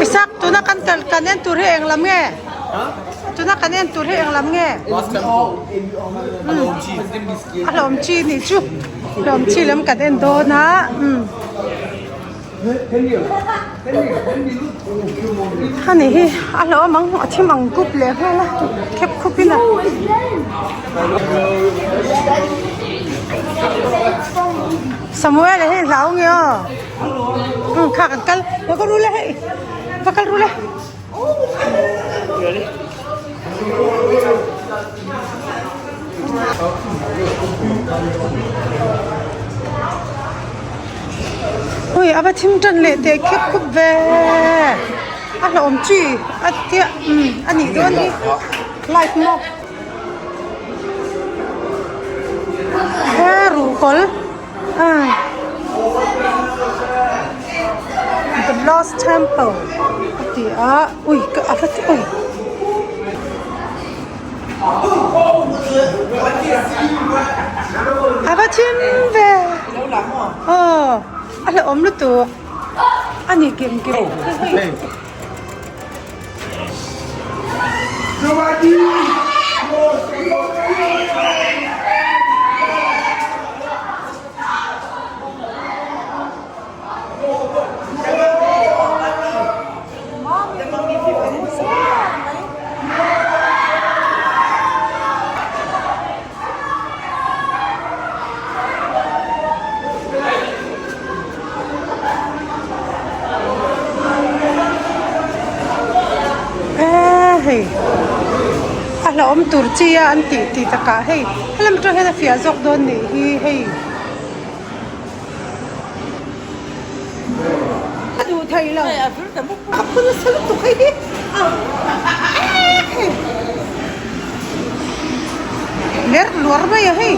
Isak tuna kan kal kan en tur hi eng lam nge? Tuna kan en tur hi eng lam nge? A hlawm chi nih chu hlawm chi lam kan en dawn a umm. Ani hi a hlawm ang a thim ang kup leh nghal a khep khup in a. Samuel a hi hlau nge aw umm kha kan kal va kal ru le hei va kal ru le. Ui a va thim tan leh teh khep khup ve a hlauhawm chi a tia umm a nih dawn hi light maw he ruhkawl ah the lost temple a ti a ui ka a va ui. A va thim ve aw a hlauhawm lutuk a ni kim kim Hei a hlauhawm tur chi a an tih tih takah hei helam atang hian a fiah zawk dawn nih hi hei. Ka duh thei lo. Ka phu nasa lutuk hei hi. Ler luar mai a hei.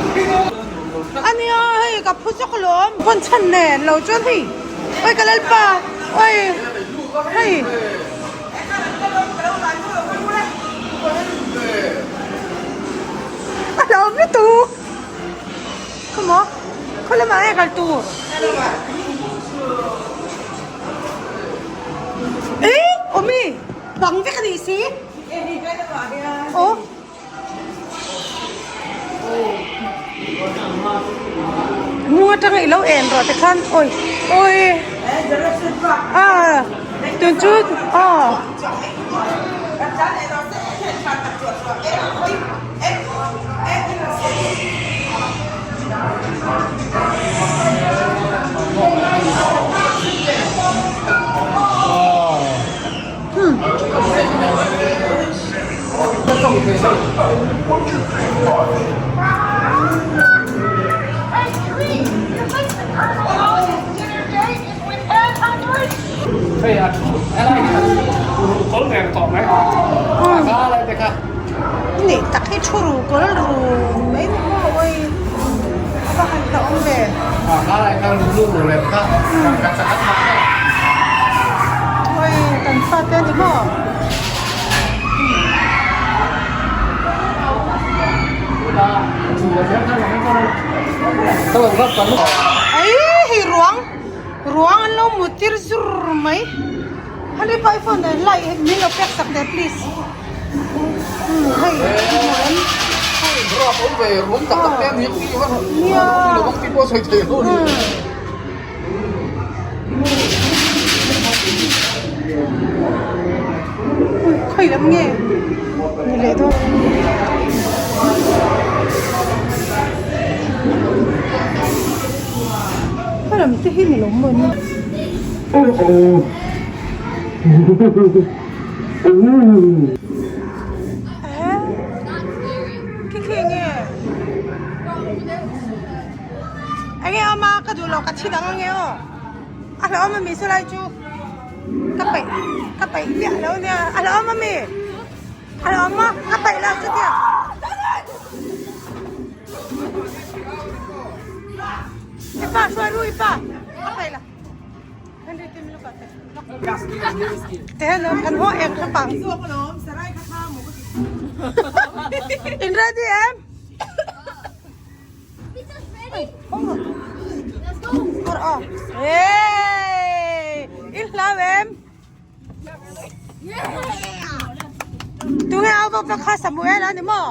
Ania hei ka phu zawk alawm. Pawn chhan nen lo chuan hei. Oi ka lalpa. Oi hei. A hlauhawm lutuk. Khawmaw khaw lamah nge kal tur? Ih awmi bang vek a nih si aw hnung atanga i lo en rawh te khan awi awi a tun chu aw. Ni tak hi thu ru kawl ru mai ni maw awi a va han hlauhawm ve. Awi kan fate a ni maw. Aii hei ruang ruang an lo mut tir zur mai. Honey pawh i phone nen light min lo pek sak teh please. Umm hei i hmu em? Nia. Ui khawi lam nge ni leh dawn. Khawi lam te hi ni lo maw ni. Khi khi nge enge awm a ka duh lo ka thi dang ange aw a hlauhawm ami chu lai chu ka peih ka peih miah lo nia a hlauhawm ami a hlauhawm a ka peih lo chutia. I pa hruai ru i pa a peih lo. Te lo kan ho eng kha pang. In ready em? Hey, in hlau em? Tunge au vak vak kha Samuel a ni maw?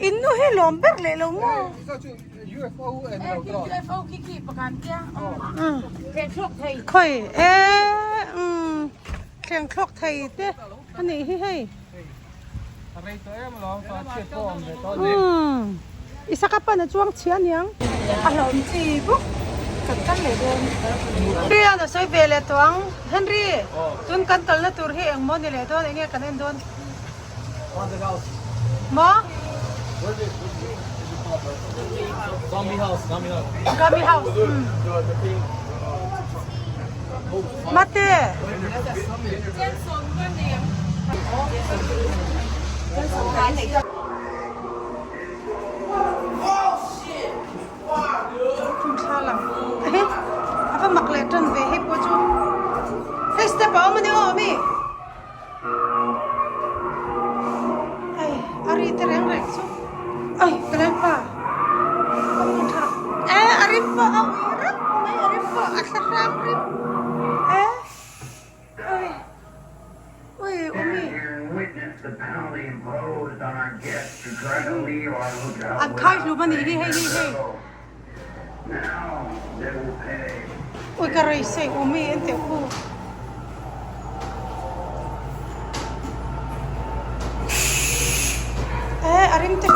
In nu hi lawm ber leh lo maw? Khawi e thleng thlawk thei te a nih hi hei. Umm Isaka pan a chuang chhia aniang. A hlauhawm chi bawk kan kal leh dawn. Henry an a sawi ve leh tawh ang. Henry tun kan kalna tur hi eng maw ni leh dawn enge kan en dawn? Maw? Gummy house. Mate. A va mak leh tan ve hei pawh chu. Hei step a awm a ni aw ami. Ai a ri te reng reng chu. Ai ka lalpa. Ka hmu tha. E a rim pawh a ui rap mai a rim pawh a thla hrang rim. E ui ui umi. An khai hlum a nih hi hei hi hei. Ui ka rei sei umi an teh khu. Eh a rim te.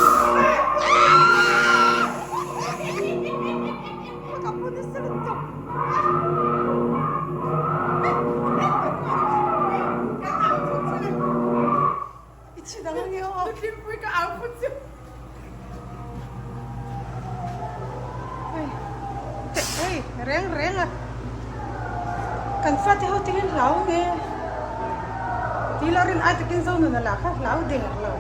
Ka pu nasa lutuk. I chi dang ani aw. Tlimpui ka au phut chu. Hei teh hei reng reng a kan fate ho te hian hlau nge tih lo rin ai takin zo nun a lah kha hlau der lo.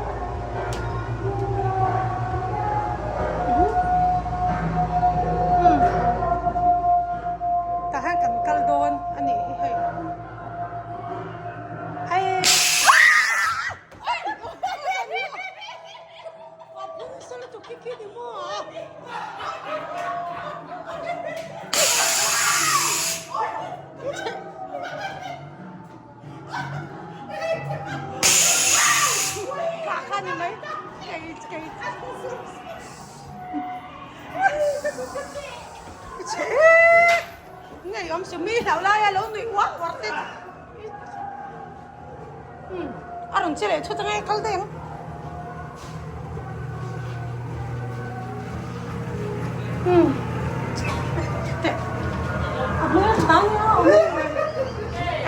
Tah hian kan kal dawn a nih hi hei. Ngei awm su mi hlauh lai a lo nuih uar uar te a rawn che leh thut ange kal daih ang. Teh a hmel tha nia awm e.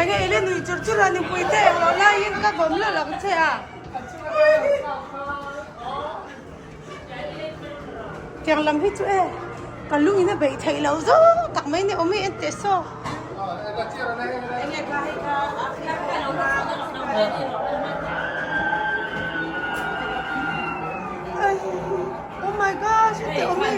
Enge i le nui chur chur a nupui te eng lo laiin ka vawm lawlh ang che a. Tiang lam hi chu e ka lung in a beih theih loh zawng tak mai ni awm hi en teh saw. Oh my gosh en teh awm hi.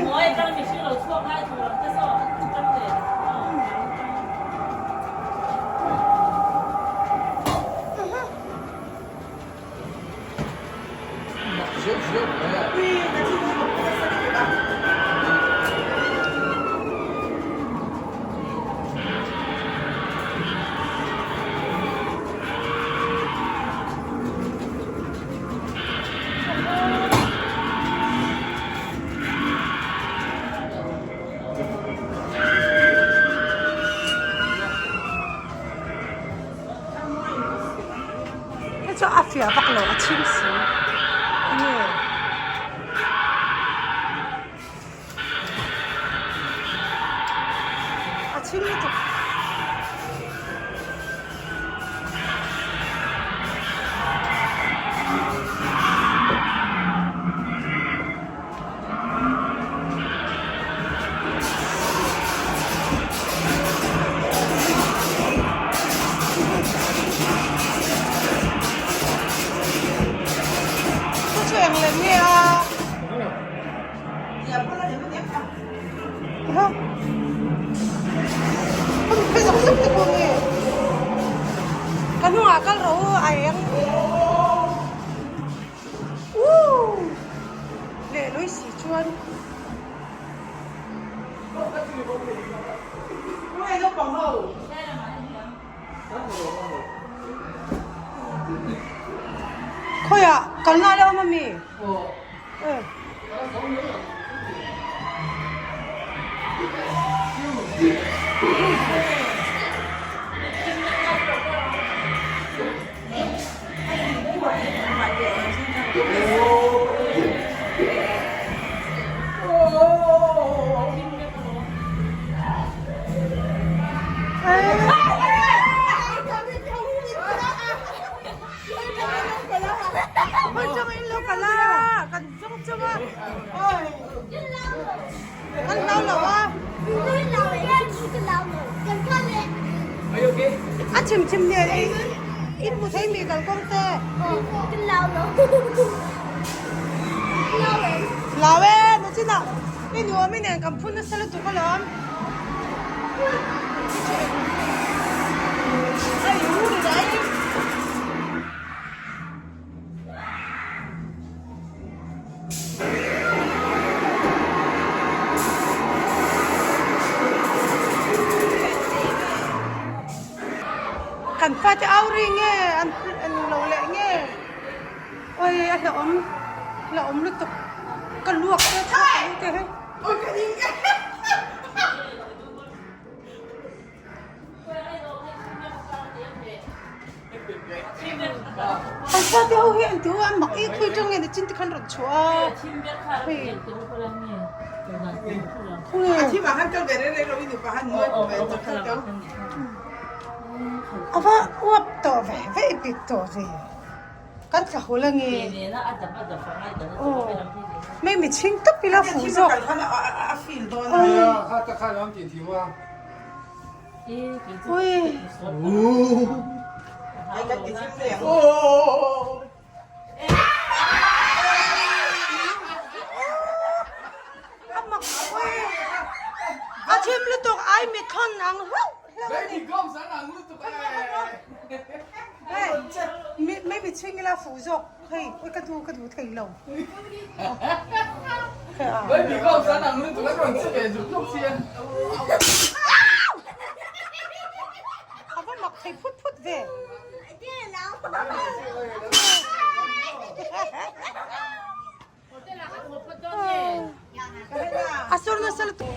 Hei chu a fiah vak lo a chhing si enge a chhing lutuk. Chu chu eng lem nge a? Hei zawk zawk te pawh nge? Ka hnungah kal rawh u a eng. Woo! Leh lui si chuan. Khawiah kalna a la awm ami? A chim chim nen i hmu thei mi kalkawng te. Hlau e nachinah i nuam i nen kan phun nasa lutuk alawm. Kan fate au ri nge an lo leh nge oi a hlauhawm hlauhawm lutuk ka luak te chhuak ang te hei. An fate ho hi an ti an mak ik pui tang nge ni chin te khan rawn chhuah a hei a va uap tawh ve ve i pik tawh ve kan thla hul ange aw mai mi chhing tawp ila fuh zawk. A thim lutuk ai mi thawn ang hlauh hlauh a ni. Mai mi chhing ila fuh zawk hei ui ka duh ka duh thei lo. A va mak thei phut phut ve. A sur nasa lutuk.